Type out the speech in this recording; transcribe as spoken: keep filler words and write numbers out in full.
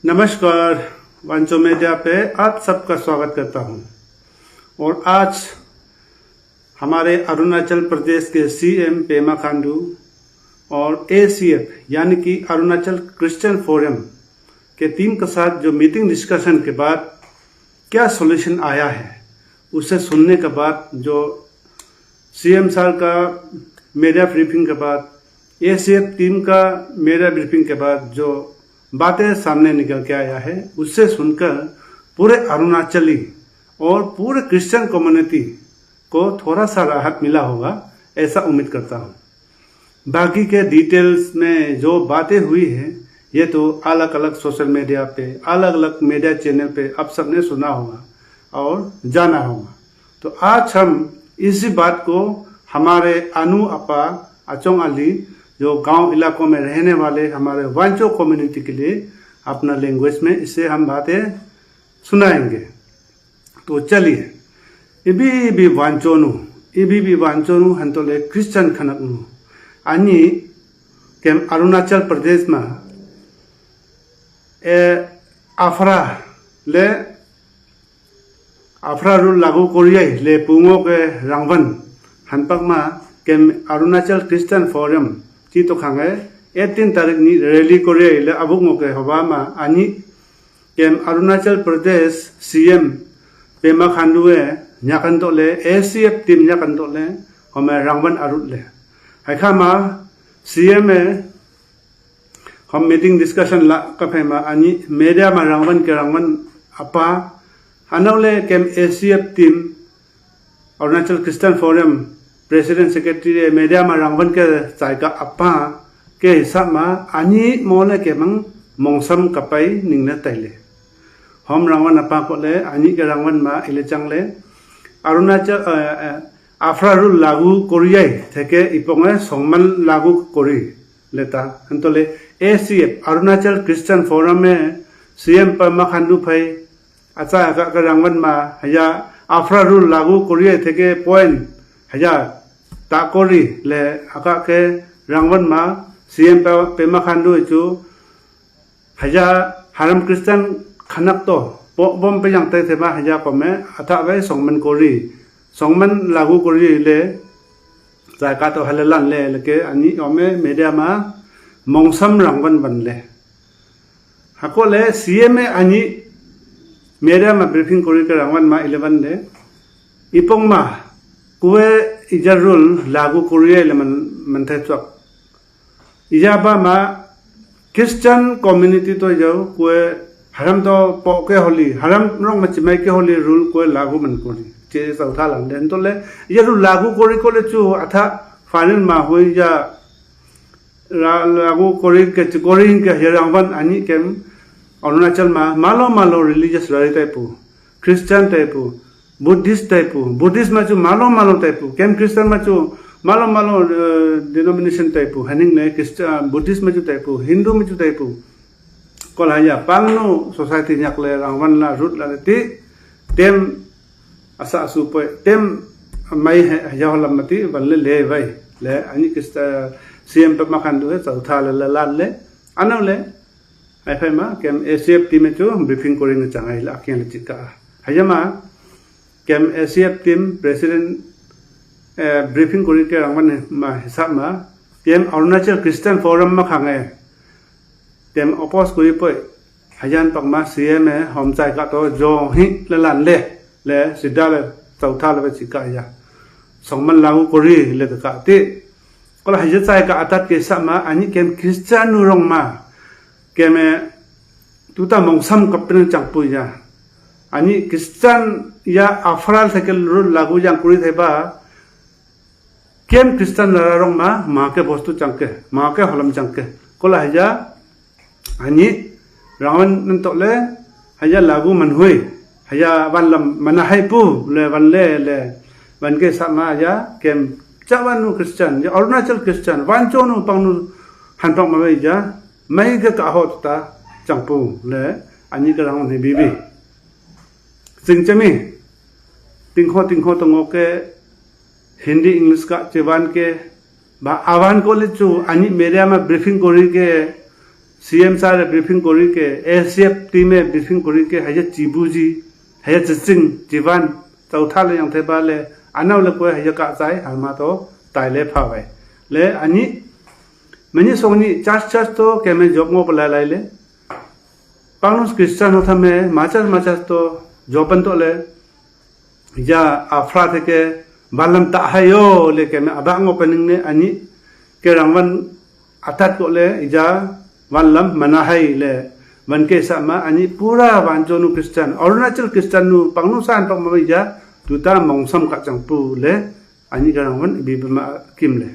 नमस्कार, वांचो मीडिया पे आप सबका स्वागत करता हूं। और आज हमारे अरुणाचल प्रदेश के सीएम पेमा खांडू और एसीएफ यानी कि अरुणाचल क्रिश्चियन फोरम के टीम के साथ जो मीटिंग डिस्कशन के बाद क्या सॉल्यूशन आया है, उसे सुनने के बाद, जो सीएम सर का मीडिया ब्रीफिंग के बाद, एसीएफ टीम का मीडिया ब्रीफिंग के बाद जो बातें सामने निकल के आया है, उससे सुनकर पूरे अरुणाचली और पूरे क्रिश्चियन कम्युनिटी को थोड़ा सा राहत मिला होगा, ऐसा उम्मीद करता हूँ। बाकी के डिटेल्स में जो बातें हुई है, ये तो अलग-अलग सोशल मीडिया पे, अलग-अलग मीडिया चैनल पे आप सबने सुना होगा और जाना होगा। तो आज हम इसी बात को हमारे अनु अपा, अचोंग अली, जो गांव इलाकों में रहने वाले हमारे वांचो कम्युनिटी के लिए अपना लैंग्वेज में इसे हम बातें सुनाएंगे। तो चलिए, ibi ibi Wancho nu, ibi ibi Wancho nu, hantole Christian खनक nu, ani kem अरुणाचल प्रदेश में ए अफरा ले, अफरा रूल लागू कोरियाई ले pungo के रंगवन, हनपक मा kem अरुणाचल क्रिश्चियन फोरम ची तो खांगे एटीन तारीख ni रैली कोरियाई ले अबुक ngo के हवा मा ani kem अरुणाचल प्रदेश सीएम पेमा खांडू ए न्याकन तो ले, एसीएफ टीम न्याकन तो ले, हमें रंगवन अरुट ले। है खा मा सीएम ए हम मीटिंग डिस्कशन ला कफे मा ani मीडिया मा रंगवन के रंगवन अपा, अनौले kem ACF team Arunachal Christian forum president secretary A media मा रंगवन के चाय का अपा के हिसाब मा ani मोले के मंग मोंगसम कपाई निंगने तैले। हम रंगवन अपा को ले, ani के रंगवन मा इले चंगले, अरुणाचल, अ, अ, अफरा रूल लागू कोरियाई थे के इपोंगे सोंगमन लागू कोरी लेता। हंतोले एसीएफ, अरुणाचल क्रिश्चियन फोरम में सीएम पेमा खांडू फै, अचा अका के रंगवन मा, हया अफरा रूल लागू कोरियाई थे के पॉइंट, हया ताकोरी ले अका के रंगवन मा सीएम पे, पेमा खांडू चू, हया हरम क्रिश्चियन खनक तो, पो बम पे yang ते थे मा हया को में, अथा वे सोंगमन कोरी, सोंगमन लागू कोरी ले, चाय का तो हले लान ले, लेके ani ओमे मीडिया मा मोंगसम रंगवन बन ले। हको ले सीएम ए ani मीडिया मा ब्रीफिंग कोरी के रंगवन मा इलेवन ले। इपोंग मा कुए इजर रूल लागू कोरियाई ले मन, मन थे चुक। इया बा मा क्रिश्चियन कम्युनिटी तो यो कुए हरम तो पो के होली, हरम रोंग मा चिमय के होली रूल कुए लागू मन कोरी। चे चौथा लान दे। हंतोले, ये रूल लागू कोरी को ले चू अथा फाइनल मा हुई या रा-, लागू कोरी के च-, कोरी के ये रंगवन ani kem अरुणाचल मा मालो मालो रिलीजियस रारी तैपू, क्रिश्चियन तैपू, बुद्धिस्ट तैपू, बुद्धिस्ट मा चू मालो मालो तैपू, kem क्रिश्चियन मा चू मालो मालो, अ, डिनोमिनेशन तैपू, हनिंग ने क्रिश्चियन, बुद्धिस्ट मा चू तैपू, हिंदू मा चू तैपू। कोला या पांगनो सोसाइटी न्याक ले रंगवन ला रूट ला ती, टेम असा असु पोय, टेम mai है, हया होलम मती, बन ले ले भाई, ले, ani क्रिश्चियन सीएम पेमा खांडू है, चौथा ले, ले, लान ले, अनौले, Ai phai ma, kem A C F team e chu briefing koring chang ai la, akyang le chika. Haya ma, kem A C F team president, eh, briefing koring ke rangwan ma hisab ma, kem Arunachal Christian Forum ma khang e, kem oppose kori poi, hayan pak ma C M e, hom chai ka to, jo hi le lan le, le sida le, chau tha le chika ya. Songman lagu kori le ka ti. Kola haya chai ka atat ke sa ma, ani kem Christian nu rong ma, kem e, tuta mongsam kapten chang pu ya. Ani Christian ya afral sekel rul lagu yang kuri thai ba, kem Christian lara rong ma, ma ke bostu chang ke, ma ke holam chang ke. Kola haya, ani, rangon nan tok le, haya lagu man hui, haya wan lam mana hai pu, le wan le, le, wan ke sa ma ya, kem, cha wan nu Christian, ya Arunachal Christian, wan cho nu pang nu, han pang ma wei ya, mai ke ka ho ta, chang pu, le, ani ke rangon he bibi. Sing chami, ting ho, ting ho to ngo ke, Hindi, English ka chewan ke, ba awan ko le chu, ani media ma briefing kori ke, C M sir e briefing kori ke, A C F team e briefing kori ke, haya chibu ji, haya chiching, chivan, tau tha le yang theba le, anau le koi haya ka chai, hama to, tai le pha wai. Le, ani, mani song ni, church church to, keme job ngo pala lai le. Pangnus Christian ho thame, machas machas to, job pan to le, ija afra theke, balam ta hai yo, le keme, abang ngo pening ne, ani, ke rangwan atat ko le, ija, wanlam mana hai le, wan ke sa ma, ani, pura wanjo nu Christian, Arunachal Christian nu, pangnu san pang ma ija, tuta mongsam ka chang pu le, ani ka rangwan, bi ma kim le.